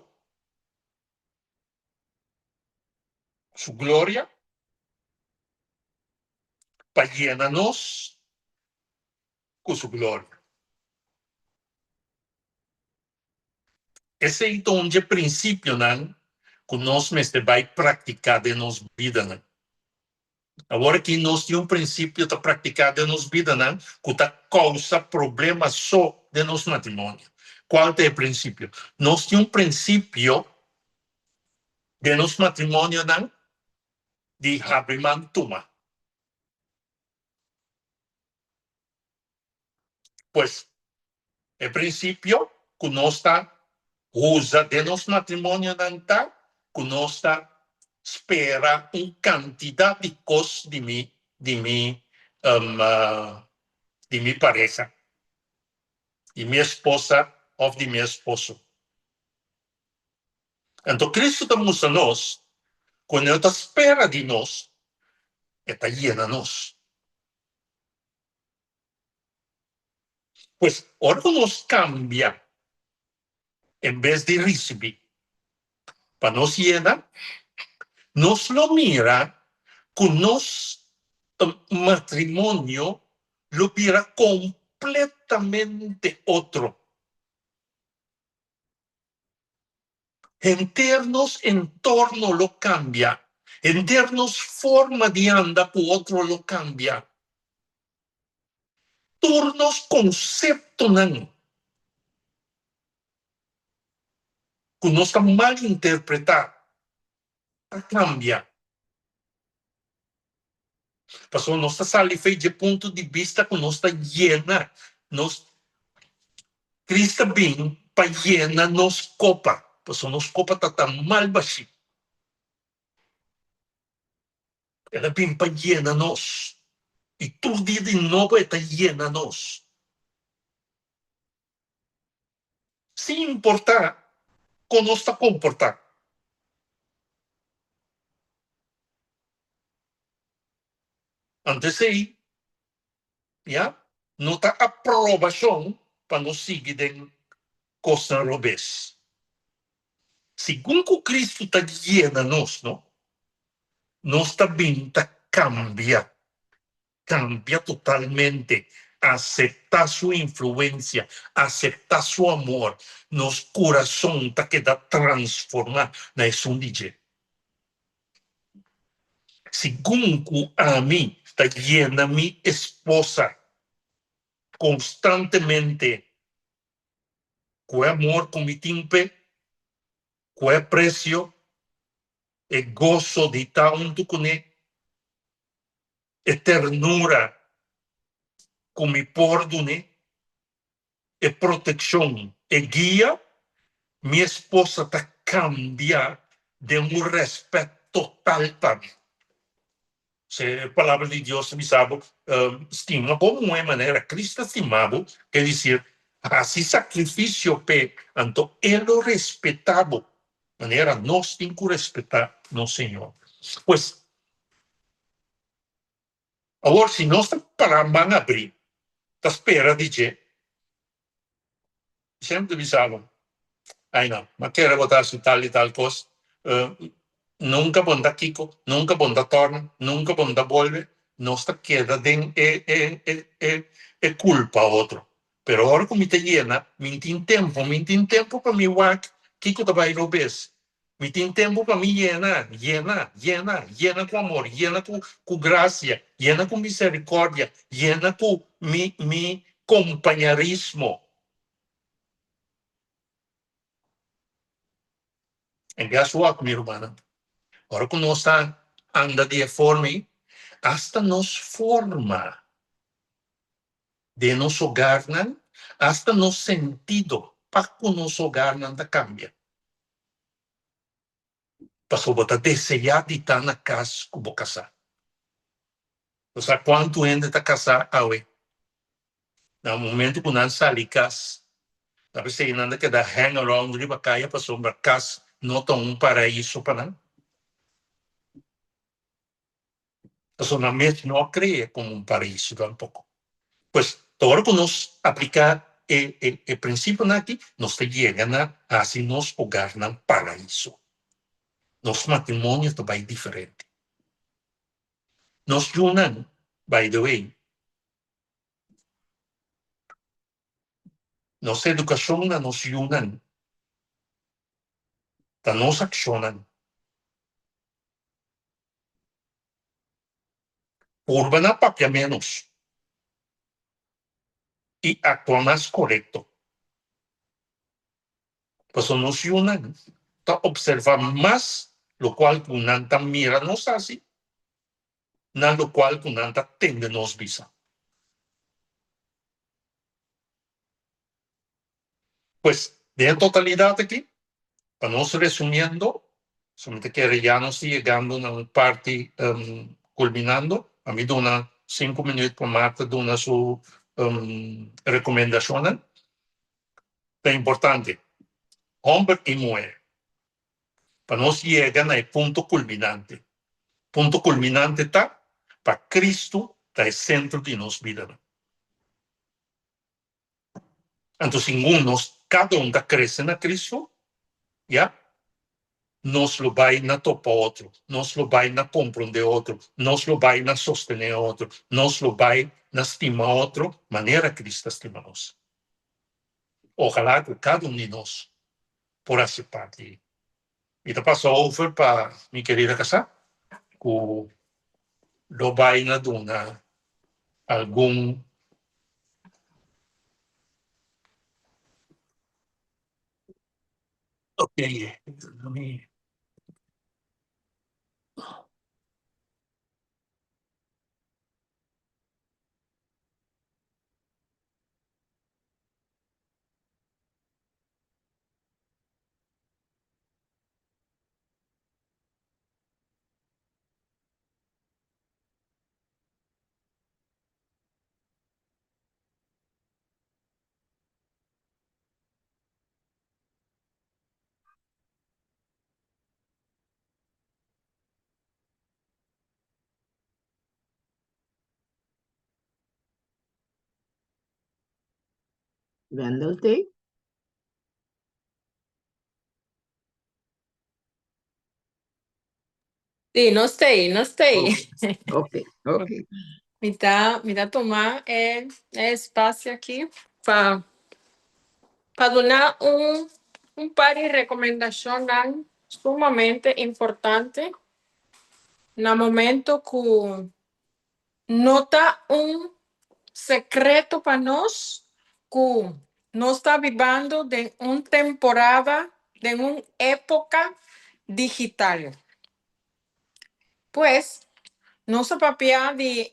A: su gloria pa yena nos ku su gloria. Esei ta un dje prinsipionan ku nos mester bai praktiká den nos bidanan. Awor aki nos tin un prinsipio ta praktiká den nos bidanan ku ta kousa problema so den nos matrimonio. Kual ta e prinsipio? Nos tin un prinsipio den nos matrimonionan di habri man tuma. Pues, e prinsipio ku nos ta usa den nos matrimonionan ta ku nos ta spera un kantidat di kos di mi di mi di mi pareha, di mi esposa òf di mi esposo. Anto Kristu ta mustra nos ku no ta spera di nos, e ta yena nos. Pues, ora ku nos kambia en bes di risibí pa nos yena, nos lo mira ku nos matrimonio lo bira kompletamente otro. Henter nos entorno lo kambia, henter nos forma di anda ku otro lo kambia. Tur nos konseptonan ku nos ta malinterpretá ta kambia. Pasobra nos ta sali fei dje punto di bista ku nos ta yena nos Cristo a bin pa yena nos kopa, pasobra nos kopa ta tan mal bashí. El a bin pa yena nos, i tur dia di nobo e ta yena nos. Sin importá kon nos ta komportá. Anto esei ya no ta aprobashon pa nos sigui den kosnan robes. Segun ku Kristu ta yena nos, no, nos ta bin ta kambia, kambia totalmente, aseptá su influensia, aseptá su amor, nos kurason ta keda transformá na esun di dje. Segun ku ami ta yena mi esposa konstantemente ku e amor ku mi tin p'e, ku e apresio, e goso di ta huntu kuné, e ternura ku mi por dun'é, e protekshon, e guia, mi esposa ta kambia den un rèspèt total pa mi. Se Palabra di Dios ta bisa bo, Stima bo muhé manera Cristo a stima bo, ke disir, hasi sakrifisio p'e, anto e lo respetá bo manera nos tin ku respetá nos Señor. Pues, awor si nos ta pará man abrí ta spera di dje, Semper ta bisa bo, Ai no, m'a kere bo ta hasi tal i tal kos. Nunka bo no ta kiko, nunka bo no ta torna, nunka bo no ta bolbe. Nos ta keda den e e e e kulpa otro. Pero ora ku mi ta yena, mi tin tempu, mi tin tempu pa mi wak kiko ta bai robes. Mi tin tempu pa mi yena, yena, yena, yena ku amor, yena ku ku grasia, yena ku misericordia, yena ku mi mi kompañarismo. En guess what, mi rumannan? Ora ku nos ta anda di e forma ei, asta nos forma den nos hogarnan, asta nos sentido pa ku nos hogarnan ta kambia. Pasobra bo ta deseá di ta na kas ku bo kasá. Bo sa kuantu hende ta kasá awe? Na momentu ku nan sali kas, ta p'esei nan ta keda hang around riba kaya pasobra kas no ta un paraiso pa nan. Pasobra nan mes no a krea komo un paraiso tampoko. Pues, ta ora ku nos apliká e e prinsipionan aki, nos ta yega na hasi nos hogarnan paraiso. Nos matrimonio ta bai diferente. Nos yunan, by the way, nos edukashon na nos yunan ta nos akshonnan. Purba na papia ménos i aktua mas korekto. Pasobra nos yunan ta opservá mas lokual ku nan ta mira nos hasi na lokual ku nan ta tende nos bisa. Pues, den e totalidat aki, pa nos resumiendo, so mi ta kere ya nos ta yegando na un parti kulminando, a mi duna sinku minuut pa Martha duna su rekomendashonnan. Ta importante, hòmber i muhé, pa nos yega na e punto kulminante. Punto kulminante ta pa Kristu ta e sentro di nos bidanan. Anto segun nos kada un ta krese na Kristu, ya, nos lo bai na topa otro, nos lo bai na komprondé otro, nos lo bai na sostené otro, nos lo bai na stima otro manera Kristu ta stima nos. Ojalá ku kada un di nos por hasi parti. Mi ta pasa over pa mi kerida kasá ku lo bai na duna algun. Ok, mi.
C: Wendel t'ei?
B: Sí, nos t'ei, nos t'ei.
C: Ok, ok.
B: Mi ta tuma e espasio aki pa duna un par di rekomendashon sumamente importante na momento ku no ta un sekreto pa nos ku nos ta bibiendo den un temporada, den un époka digital. Pues, nos a papia di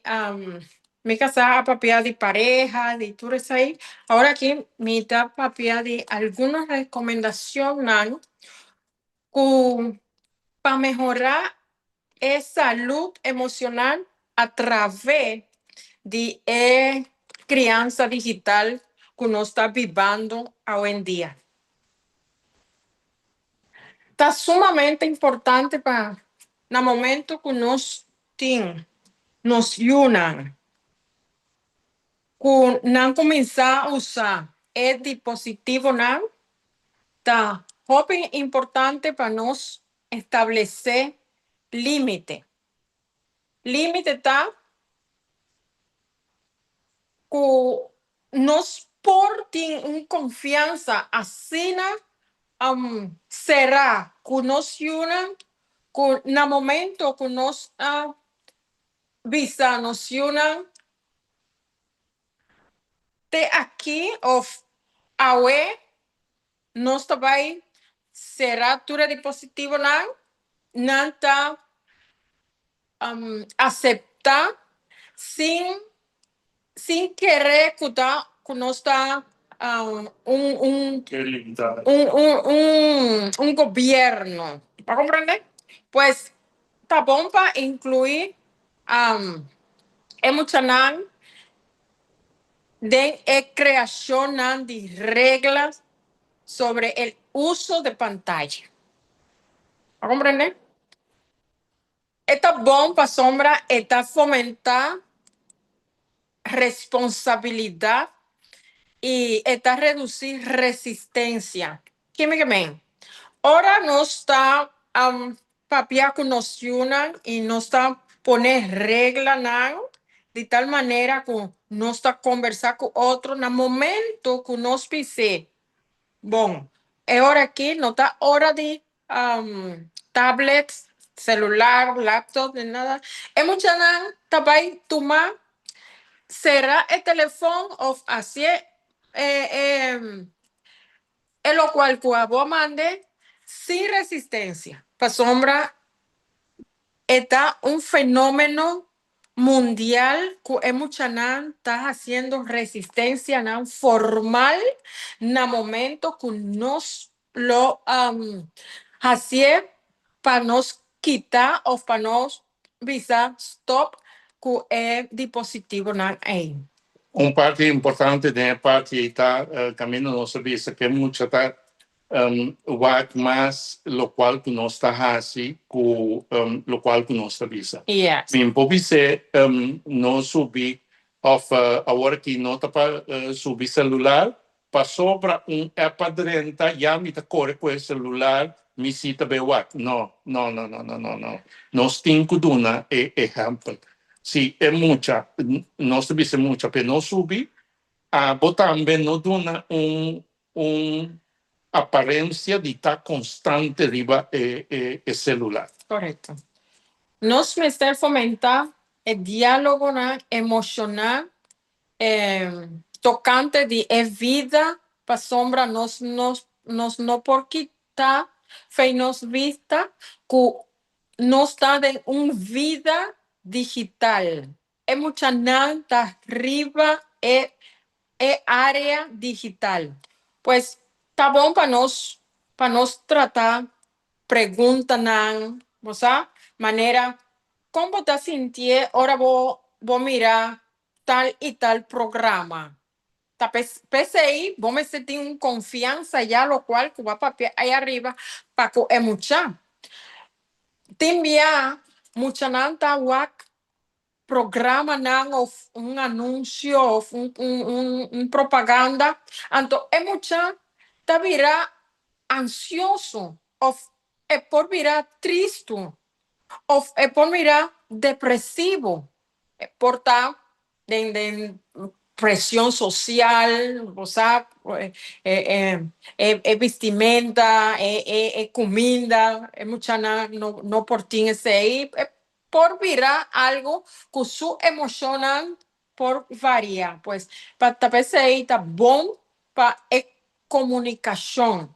B: mi kasá a papia di pareha, di tur esei. Awor aki mi ta papia di algun rekomendashon ku pa mehorá e salú emoshonal a traves di e kriansa digital ku nos ta bibiendo awendia. Ta sumamente importante pa na momento ku nos tin nos yunan ku nan kuminsá usa e dispositivonan, ta hopi importante pa nos establesé límite. Límite ta ku nos por tin un konfiansa asina será ku nos yunan ku na momento ku nos bisa nos yunan te aki òf awe nos ta bai sera tur e dispositivonan, nan ta aseptá sin kere ku nos ta un
A: Ke limitá.
B: un gobièrnu. Pa komprondé? Pues ta bon pa inkluí e muchanan den e kreashon di regla sobre e uso di pantaya. Pa komprondé? Ta bon pasombra e ta fomentá responsabilidat i e ta redusí resistensia. Ke mi ke men? Ora nos ta papia ku nos yunan i nos ta pone reglanan di tal manera ku nos ta kombersá ku otro na momento ku nos bis'é, bon, e ora aki no ta ora di tablets, selular, laptop, ni nada. E muchanan ta bai tuma sera e telefòn òf hasi e lokual ku abo manda sin resistensia. Pasombra e ta un fenómeno mundial ku e muchanan ta hasiendo resistensianan formal na momento ku nos lo hasié pa nos kita òf pa nos bisa stop ku e dispositivonan ei.
A: Un parti importante di e parti ta kaminda nos bisa ku mucha ta wak mas lokual ku nos ta hasi ku lokual ku nos ta bisa. Mi por bisa no subi òf awor ku no ta pa subi selular, pasobra un app drenta ya mi ta kore ku e selular, mi si ta bai wak. No, no, no, no, no, no, no. Nos tin ku duna e ehèmpel. Si e mucha, nos ta bisa mucha pe no subi, abo tambe no duna un aparensia di ta konstante riba e selular.
B: Korekto. Nos mester fomentá e diálogonan emoshonal tokante di e bida pasombra nos no por kita fo'i nos bista ku nos ta den un bida digital. E muchanan ta riba e área digital. Pues ta bon pa nos trata preguntanan, bo sa, manera kon bo ta sinti ora bo mira tal i tal programa. Ta p'esei, bo mester tin un konfiansa ya lokual ku bo a papia ei ariba pa ku e mucha. Tin bia muchanan ta wak Programanan òf un anunsio òf un propaganda, anto e mucha ta bira ansioso òf e por bira tristu òf e por bira depresivo. E por ta den preshon sosial, bo sa, e bestimenta, e kuminda, e muchanan no por tin esei, e por bira algu ku su emoshonnan por varia. Pues pa ta p'esei ta bon pa e komunikashon.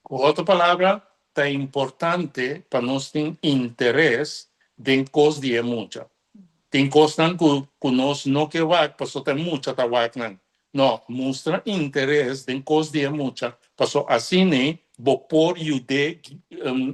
A: Ku otro palabra, ta importante pa nos tin interes den kos di e mucha. Tin kosnan ku nos no ke wak paso ta e mucha ta wak nan. No, mustra interes den kos di e mucha paso asina bo por yud'é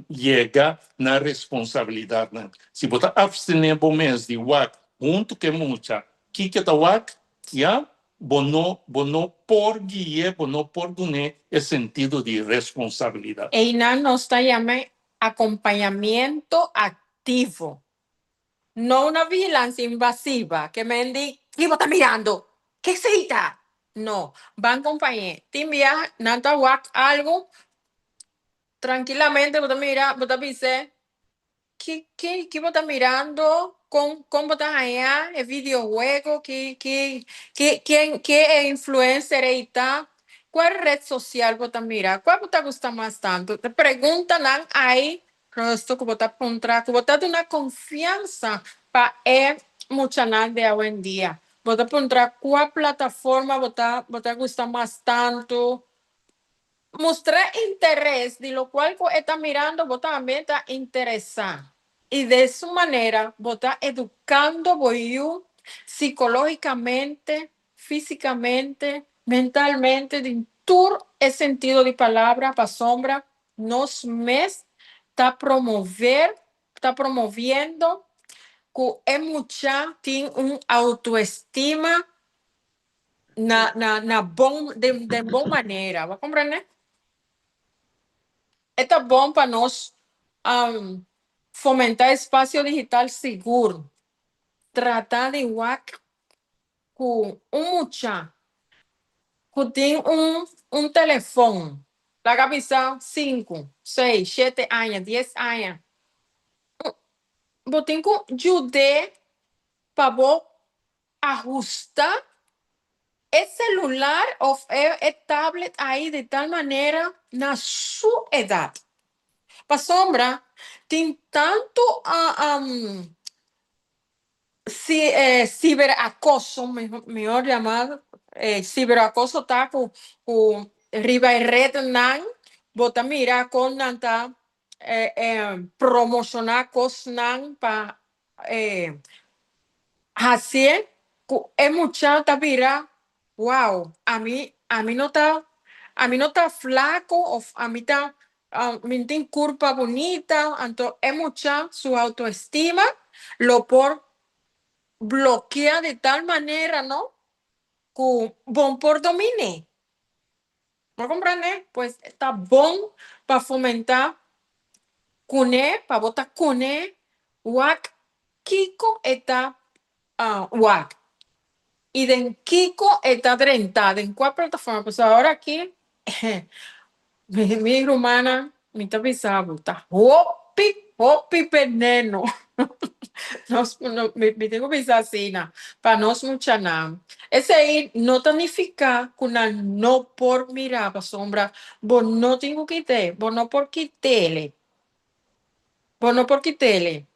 A: yega na responsabilidatnan. Si bo ta abstené bo mes di wak huntu ku e mucha kiko e ta wak, ya, bo no bo no por gui'é, bo no por dun'é e sentido di responsabilidat.
B: Einan nos ta yam'é akompañamiento aktivo. No una vigilancia invasiva ke men di, Ki bo ta mirando? Ke esei ta? No, ban kompañ'é. Tin bia nan ta wak algu, trankilamente bo ta mira, bo ta bis'é, Ki ki ki bo ta mirando? Kon kon bo ta haña e videohuego? Ki ki ki ken ke e influencer ei ta? Kua ret sosial bo ta mira? Kua bo ta gusta mas tantu? Ta preguntanan ai Rosto ku bo ta puntra, ku bo ta duna konfiansa pa e muchanan di awendia. Bo ta puntra kua plataforma bo ta bo ta gusta mas tantu. Mustra interes di lokual ku e ta mirando, bo tambe ta interesá. I di su manera bo ta edukando bo yu sikológikamente, físikamente, mentalmente, den tur e sentido di palabra, pasobra nos mes ta promover, ta promoviendo ku e mucha tin un autoestima na bon, den bon manera. Bo a komprendé? E ta bon pa nos fomentá espasio digital sigur, trata di wak ku un mucha ku tin un telefòn, laga bisa sinku, seis, shete aña, dies aña, bo tin ku yud'é pa bo ahustá e selular òf e tablet ei di tal manera na su edat. Pasobra tin tantu Si e ciberacoso, mihor yama e ciberacoso ta cu cu riba e rednan bo ta mira con nan ta promociona cosnan pa hacié cu e mucha ta bira wow ami ami no ta ami no ta flaco of ami ta Mi tin kurpa bunita, anto e mucha su autoestima lo por blokea di tal manera no ku bon por domin'é. Bo komprendé? Pues ta bon pa fomentá kuné, pa bo ta kuné wak kiko e ta wak i den kiko e ta drenta, den kua plataforma. Pasobra awor aki mi rumannan mi ta bisa bo ta hopi hopi veneno. Nos mi tin ku bisa asina pa nos muchanan. Esei no ta nifiká ku nan no por mira pasobra bo no tin ku kit'é, bo no por kit'é, bo no por kit'é.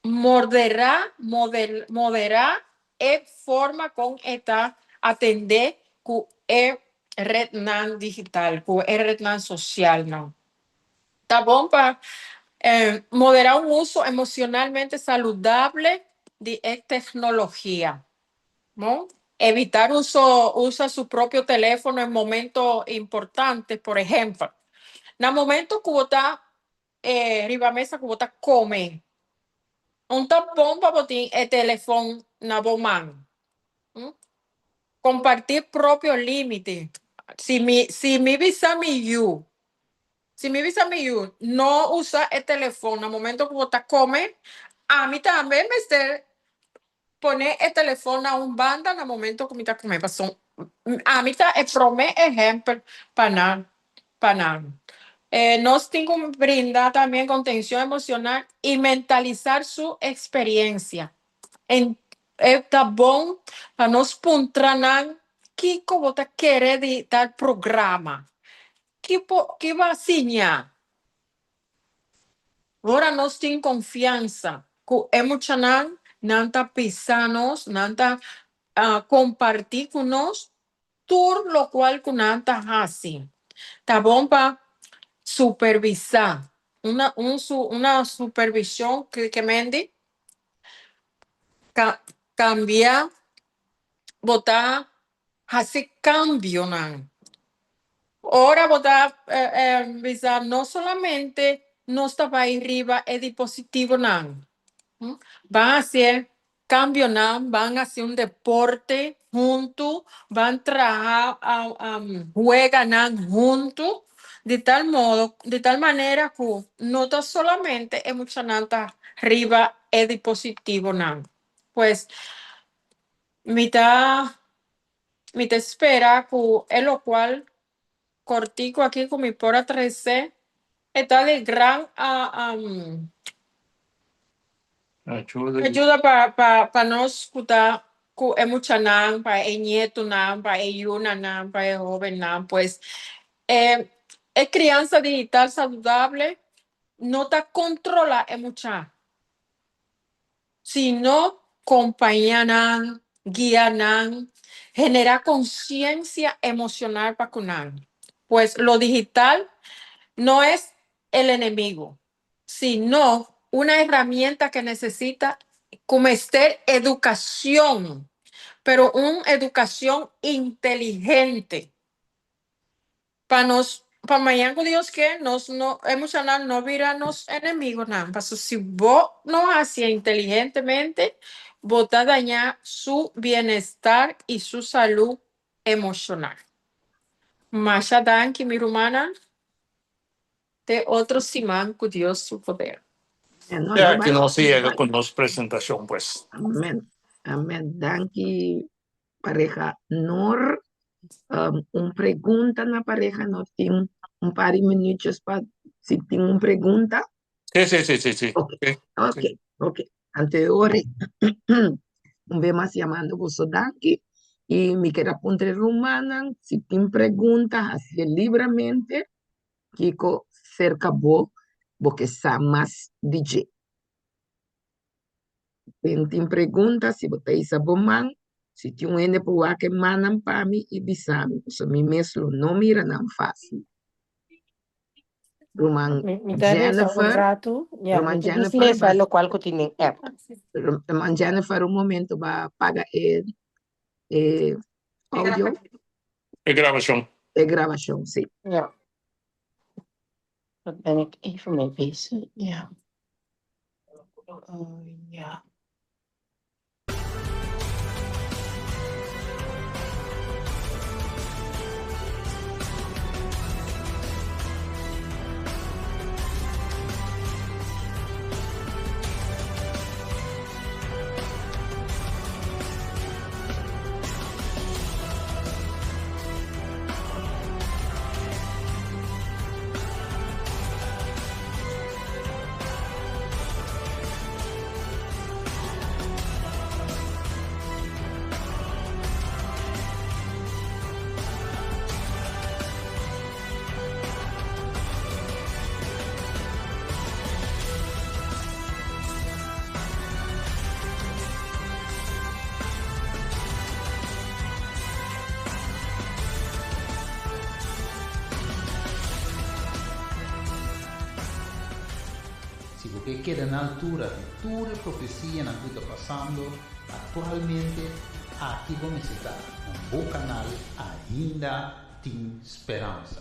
B: Moderá, moderá e forma kon e ta atendé ku e retnan digital, ku e retnan sosialnan. Ta bon pa moderá un uso emocionalmente saludable di e teknologia. Bon? Evitar uso, usa su propio teléfono en momentos importantes, por ejemplo, na momento ku bo ta E riba mesa ku bo ta kome. Un ta bon pa bo tin e telefon na bo man. Kompartí propio límite. Si mi si mi bisa mi yu, si mi bisa mi yu no usa e telefon na momento ku bo ta kome, ami tambe mester. pone e telefòn na un banda na momento ku mi ta kome pasobra ami ta e promé ehèmpel pa nan pa nan. Nos tin ku brinda también kontenshon emoshonal i mentalisar su eksperensia. En e ta bon pa nos puntra nan kiko bo ta kere di tal programa, ki bo ki bo a siña. Ora nos tin konfiansa ku e muchanan, nan ta bisa nos, nan ta kompartí ku nos tur lokual ku nan ta hasi. Ta bon pa supervisá, una un su una supervishon ke mende kambia bo ta hasi kambionan. Ora bo ta bisa no solamente nos ta bai riba e dipositivonan, ban hasié kambionan, ban hasi un deporte huntu, ban traha weganan huntu, di tal modo, di tal manera ku no ta solamente e muchanan ta riba e dipositivonan. Pues mi ta mi ta spera ku e lokual kortiku aki ku mi por a trese e ta di gran ayuda pa pa pa nos ku ta ku e muchanan, pa e ñetunan, pa e yunanan, pa e hóbennan. Pues e e kriansa digital saludable no ta kontrolá e mucha, sino kompañá nan, guia nan, generá konsiensia emoshonal pa ku nan. Pues lo digital no es el enemigo, sino una herramienta que necesita ku mester edukashon, pero un edukashon inteligente. Pa nos, pa mañan ku Dios ke, nos no, e muchanan no bira nos enemigonan, pasobra si bo no hasié inteligentemente, bo ta dañá su bienestar i su salú emoshonal. Masha danki mi rumannan. Te otro siman ku Dios su poder.
C: No,
A: Ya
C: no
A: que
C: bai,
A: nos
C: no
A: yega
C: bai.
A: ku nos presentashon pues.
C: Amen. Amen. Danki pareha Noor. Un pregunta na pareha Noor tin un par di minuutjes pa si tin un pregunta.
A: Sí, sí, sí, sí, sí.
C: Ok,
A: Sí,
C: ok,
A: sí.
C: ok. Anto e ora un be mas yamando boso danki y mi ker a puntra e rumannan si tin pregunta hacié libremente kiko serka bo bo ke sa mas di dje. Ken tin pregunta si bo ta hisa bo man si tin un hende por wak e mannan pa mi y bisa mi pasobra mi mes lo no mira nan facil. Ruman
D: Mi, mi ta resa un
C: Jennifer,
D: ratu. Ja, mi
C: Ruman
D: ta just
C: Jennifer,
D: lesa
C: bas,
D: lokual ku tin den app.
C: Ruman Jennifer un momento ba paga e e audio,
A: E grabashon.
C: e grabashon, sí.
D: Ja. Dat ben ik even mee bezig. Ja. Oh, ja.
E: Si bo ke keda na altura di tur e profesianan ku ta pasando aktualmente, aki bo mester ta na bo kanal Ainda Tin Speransa.